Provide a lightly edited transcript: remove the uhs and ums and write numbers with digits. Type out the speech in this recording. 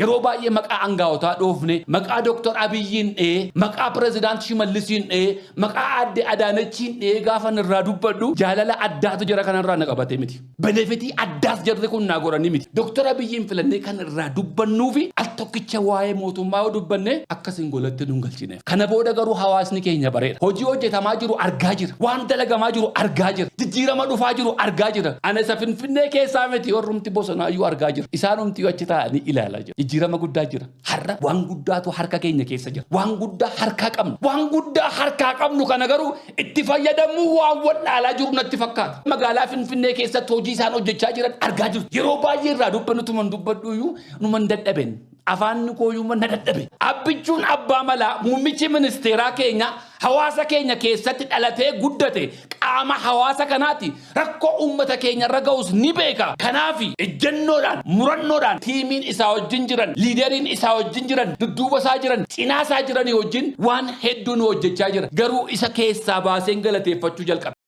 Yeroo baay'ee maqaa angaawotaa dhoofne, maqaa Dooktar Abiyyiin dhee, maqaa Pireezidaant Shimallisiin dhee, maqaa Aadde Adaanechiin dhee gaafan irraa dubbadhu jaalala addaatu jara kanarraa na qabatee miti. Benefitii addaas jarri kun naa godhanii miti. Dooktar Abiyyiin filannee kan irraa dubbannuu fi al tokkicha waa'ee mootummaa yoo dubbanne akkasin golatti nun galchineef. Kana booda garuu hawaasni keenya bareera. Hojii hojjetamaa jiru argaa jira. Waan dalagamaa jiru argaa jira. Jijjiirama dhufaa jiru argaa jira. Ana isa Finfinnee keessaa miti, warrumti bosonaayyuu argaa jira. Isaanumti achi taa'anii ilaalaa jira. Jijjiirama guddaa jira. Har'a waan guddaatu harka keenya keessa jira. Waan guddaa harkaa qabnu. Waan guddaa harkaa qabnu kana garuu itti fayyadamuu waan wallaalaa jiru natti fakkaata. Magaalaa Finfinnee keessatti hojii isaan hojjechaa jiran argaa jiru. Yeroo baay'ee irraa dubbannu tuman dubbadhu iyyuu numan dadhaben. Afaan kooyyuu na dadhabe. Abbichuun abbaa malaa muummichi ministeeraa keenya hawaasa keenya keessatti dhalatee guddate, qaama hawaasa kanaati. Rakkoo uummata keenya irra ga'us ni beeka. Kanaaf ejjennoodhaan, murannoodhaan tiimiin isaa wajjin jiran, leaderiin isaa wajjin jiran, dudduuba isaa jiran, cinaa isaa jiranii wajjin waan hedduu nu hojjechaa jira. Garuu isa keessaa baaseen galateeffachuu jalqabe.